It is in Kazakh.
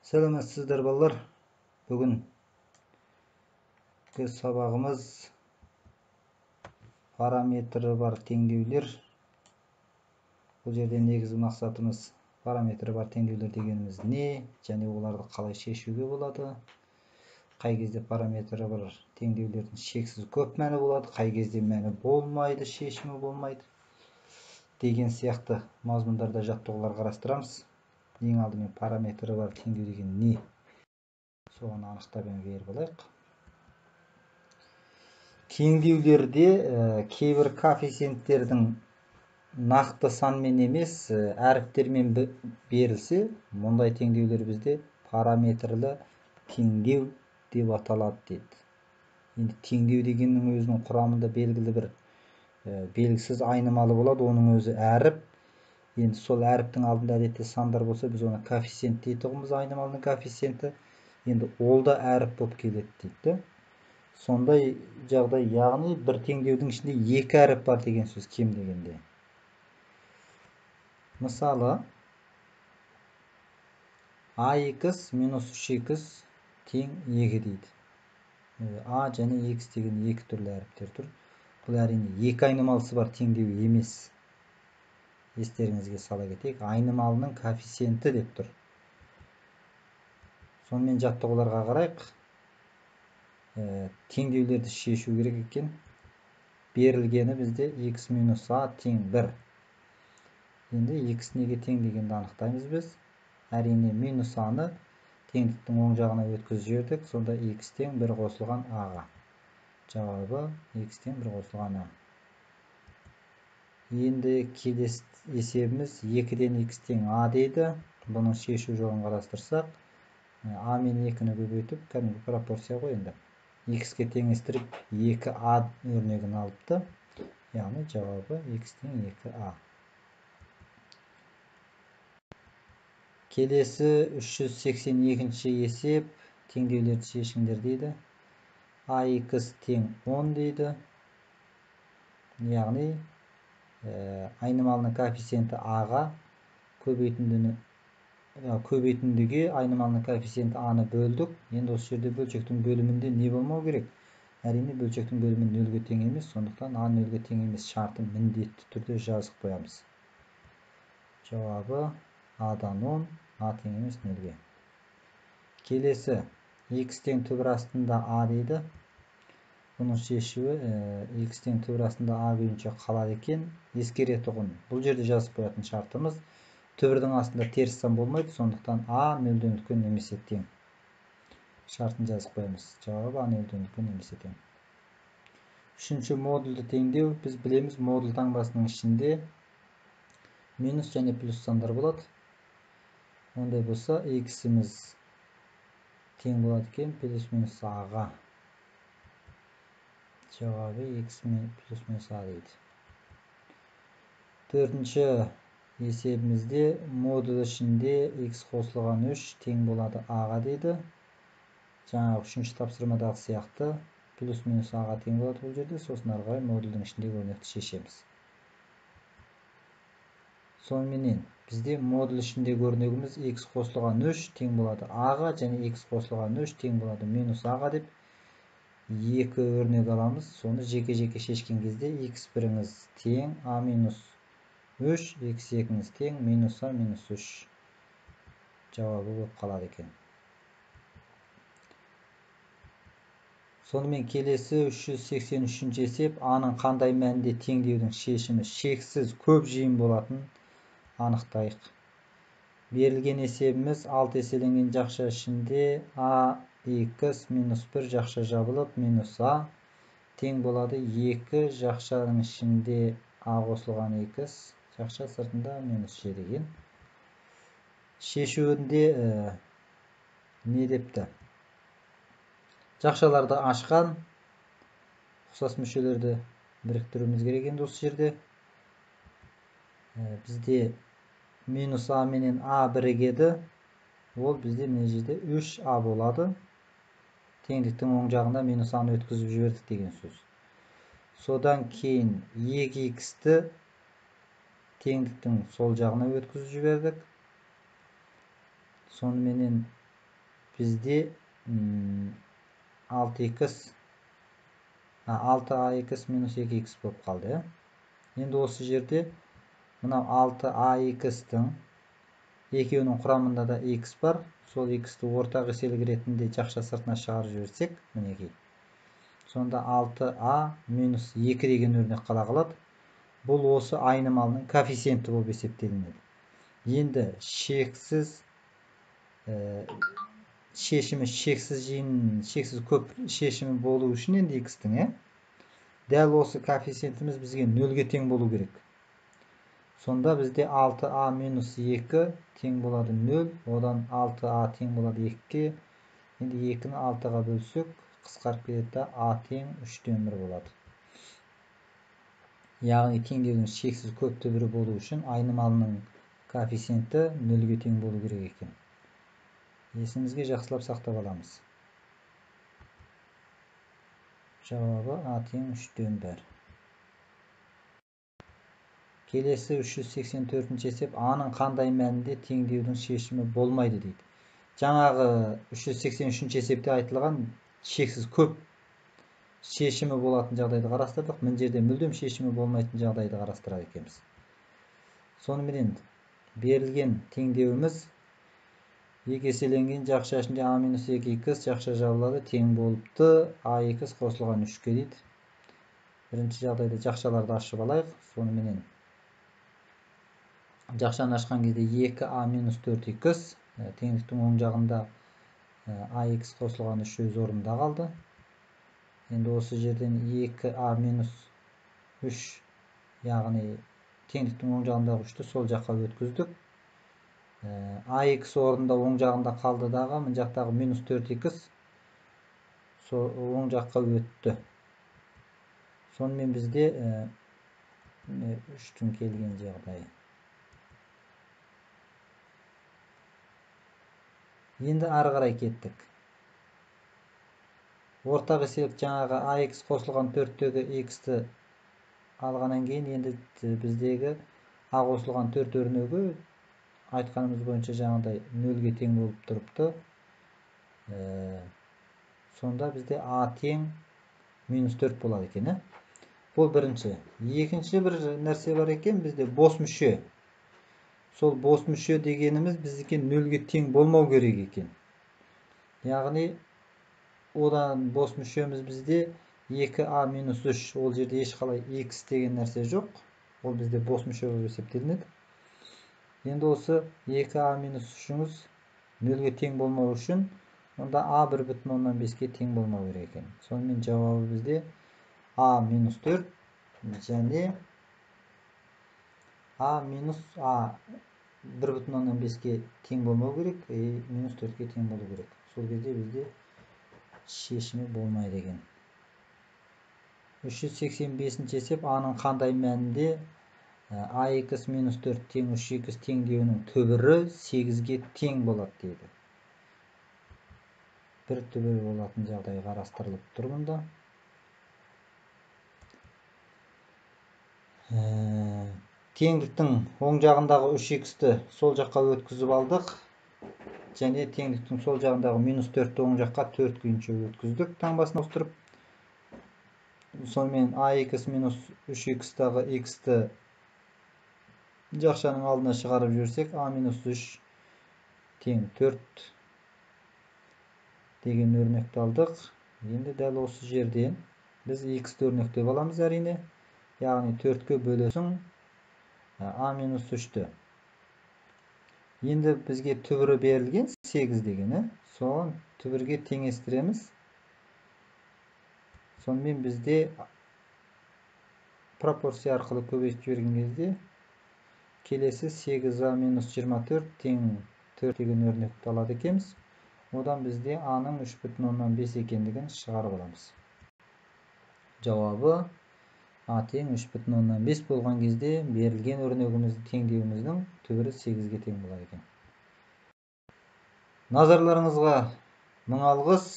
Сәлеметсіздер, балалар. Бүгінгі сабағымыз параметрі бар теңдеулер. Бұл жерде негізгі мақсатымыз параметрі бар теңдеулер дегеніміз не және оларды қалай шешуге болады. Қай кезде параметрі бар теңдеулердің шексіз көп мәні болады, қай кезде мәні болмайды, шешімі болмайды деген сияқты мазмұндарда жаттығулар қарастырамыз. Ең алдымен параметрі бар теңдеу деген не? Соны анықтап беріп алайық. Теңдеулерде кейбір коэффициенттердің нақты санмен емес, әріптермен берілсе, мұндай теңдеулер бізде параметрлі теңдеу деп аталады дейді. Енді теңдеу дегеннің өзінің құрамында белгілі бір белгісіз айнымалы болады, оның өзі әріп. Енді сол әріптің алдында әдетте сандар болса, біз оны коэффициент дейтұғынбыз, айнымалының коэффициенті. Енді ол да әріп болып келеді дейді. Сондай жағдай, яғни бір теңдеудің ішінде екі әріп бар деген сөз кем дегенде. Мысалы, ax минус 3x тең 2 дейді. А және x деген екі түрлі әріптер тұр. Бұл әрине екі айнымалысы бар теңдеу емес. Естеріңізге сала кетейік, айнымалының коэффициенті деп тұр. Сонымен жаттығуларға қарайық. Теңдеулерді шешу керек екен. Берілгені бізде x минус а тең 1. Енді x неге тең дегенді анықтаймыз біз. Әрине минус аны теңдіктің оң жағына өткізіп жібердік. Сонда x тең 1 қосылған а-ға. Жауабы x тең 1 қосылған а. Енді келесі есебіміз 2-ден x тең а дейді. Бұның шешу жолын қарастырсақ, а мен 2-ні көбейтіп, кәдімгі пропорция ғой енді. X-ке теңестіріп 2а өрнегін алыпты. Яғни жауабы x тең 2а. Келесі 382-ші есеп, теңдеулерді шешіңдер дейді. Ax тең 10 дейді. Яғни айнымалының коэффициенті а-ға көбейтіндіге айнымалының коэффициенті а-ны бөлдік. Енді осы жерде бөлшектің бөлімінде не болмау керек? Әрине бөлшектің бөлімі нөлге тең емес, сондықтан а нөлге тең емес шартын міндетті түрде жазып қоямыз. Жауабы а-дан 10, а тең емес нөлге. Келесі x тең түбір астында а дейді. Бұның шешуі x тең түбір астында а күйінше қалады екен. Ескеретұғын бұл жерде жазып қоятын шартымыз түбірдің астында теріс сан болмайды, сондықтан а нөлден үлкен немесе тең шартын жазып қоямыз. Жауабы а нөлден үлкен немесе тең. Үшінші модульді теңдеу. Біз білеміз, модуль таңбасының ішінде минус және плюс сандар болады. Ондай болса x-іміз тең болады екен плюс минус а-ға. Жауабы x плюс минус а дейді. Төртінші есебімізде модуль ішінде x қосылған 3 тең болады а-ға дейді. Жаңағы үшінші тапсырмадағы сияқты плюс минус а-ға тең болады бұл жерде. Сосын ары қарай модульдің ішіндегі өрнекті шешеміз. Соныменен бізде модуль ішіндегі өрнегіміз x қосылған 3 тең болады а-ға және x қосылған 3 тең болады минус а-ға деп екі өрнек аламыз. Соны жеке-жеке шешкен кезде x біріңіз тең а минус 3, x екіңіз тең минус а минус 3 жауабы болып қалады екен. Сонымен келесі 383-ші есеп, а-ның қандай мәнінде теңдеудің шешімі шексіз көп жиын болатын анықтайық. Берілген есебіміз 6 еселенген жақша ішінде а x минус 1 жақша жабылып минус а тең болады 2 жақшаның ішінде а қосылған x жақша сыртында минус 7 деген. Шешуінде не депті? Жақшаларды ашқан ұқсас мүшелерді біріктіруіміз керек. Енді осы жерде бізде минус а менен а бірігеді. Ол бізде мына жерде 3а болады. Теңдіктің оң жағында минус а-ны өткізіп жібердік деген сөз. Содан кейін 2x-ті теңдіктің сол жағына өткізіп жібердік. Соныменен Бізде 6x 6ax минус 2x болып қалды. Енді осы жерде мынау 6ax-тің екеуінің құрамында да x бар. Сол x-ті ортақ еселік ретінде жақша сыртына шығарып жіберсек, мінекей. Сонда 6a минус 2 деген өрнек қала қалады. Бұл осы айнымалының коэффициенті болып есептелінеді. Енді шексіз шешімі шексіз жиын, шексіз көп шешімі болу үшін енді x-тің, дәл осы коэффициентіміз бізге 0-ге тең болу керек. Сонда бізде 6a минус 2 тең болады 0, одан 6a тең болады 2-ге. Енді 2-ні 6-ға бөлсек, қысқарып кетеді да а тең 3-тен 1 болады. Яғни теңдеудің шексіз көп түбірі болу үшін айнымалының коэффициенті 0-ге тең болу керек екен. Есімізге жақсылап сақтап аламыз. Жауабы а тең 3-тен 1. Келесі 384-ші есеп, а-ның қандай мәнінде теңдеудің шешімі болмайды дейді. Жаңағы 383-ші есепте айтылған шексіз көп шешімі болатын жағдайды қарастырдық. Мына жерде мүлдем шешімі болмайтын жағдайды қарастырады екенбіз. Соныменен берілген теңдеуіміз 2 еселенген жақша ішінде а минус 2x жақша жабылады, тең болыпты ax қосылған 3-ке дейді. Бірінші жағдайда жақшаларды ашып алайық. Соныменен жақшаны ашқан кезде 2а минус 4x теңдіктің оң жағында ax қосылған 3 өз орнында қалды. Енді осы жерден 2а минус 3, яғни теңдіктің оң жағындағы 3-ті сол жаққа өткіздік. Ax орнында оң жағында қалды дағы, мына жақтағы минус 4x сол оң жаққа өтті. Сонымен бізде 3-тің келген жағдайы. Енді ары қарай кеттік. Ортақ еселік жаңағы ax қосылған 4-тегі x-ті алғаннан кейін енді біздегі а қосылған 4 өрнегі айтқанымыз бойынша жаңағыдай 0-ге тең болып тұрыпты. Сонда бізде а тең минус 4 болады екен. Бұл бірінші. Екінші бір нәрсе бар екен, бізде бос мүше. Сол бос мүше дегеніміз біздікі 0-ге тең болмау керек екен. Яғни одан бос мүшеміз бізде 2а минус 3, ол жерде ешқалай x деген нәрсе жоқ. Ол бізде бос мүше болып есептелінеді. Енді осы 2а минус 3-іңіз 0-ге тең болмау үшін онда а 1,5-ге тең болмау керек екен. Сонымен жауабы бізде а минус 4 және а минус а 1,5-ге тең болмау керек, минус 4-ге тең болу керек. Сол кезде бізде шешімі болмайды екен. 385-ші есеп, а-ның қандай мәнінде ax минус 4 тең 3x теңдеуінің түбірі 8-ге тең болады дейді. Бір түбір болатын жағдай қарастырылып тұр мұнда. Теңдіктің оң жағындағы 3x-ті сол жаққа өткізіп алдық. Және теңдіктің сол жағындағы минус 4-ті оң жаққа 4 күйінше өткіздік, таңбасын ауыстырып. Сонымен ax минус 3x-тағы x-ті жақшаның алдына шығарып жіберсек, а минус 3 тең 4 деген өрнекті алдық. Енді дәл осы жерден біз x-ті өрнектеп аламыз әрине. Яғни 4-ке бөлесің а минус 3-ті. Енді бізге түбірі берілген 8 дегені, соған түбірге теңестіреміз. Сонымен бізде пропорция арқылы көбейтіп жіберген кезде келесі 8а минус 24 тең 4 деген өрнекті алады екенбіз. Одан бізде а-ның 3,5 екендігін шығарып аламыз. Жауабы а тең 3,5 болған кезде берілген өрнегіміз теңдеуіміздің түбірі 8-ге тең болады екен. Назарларыңызға мың алғыс.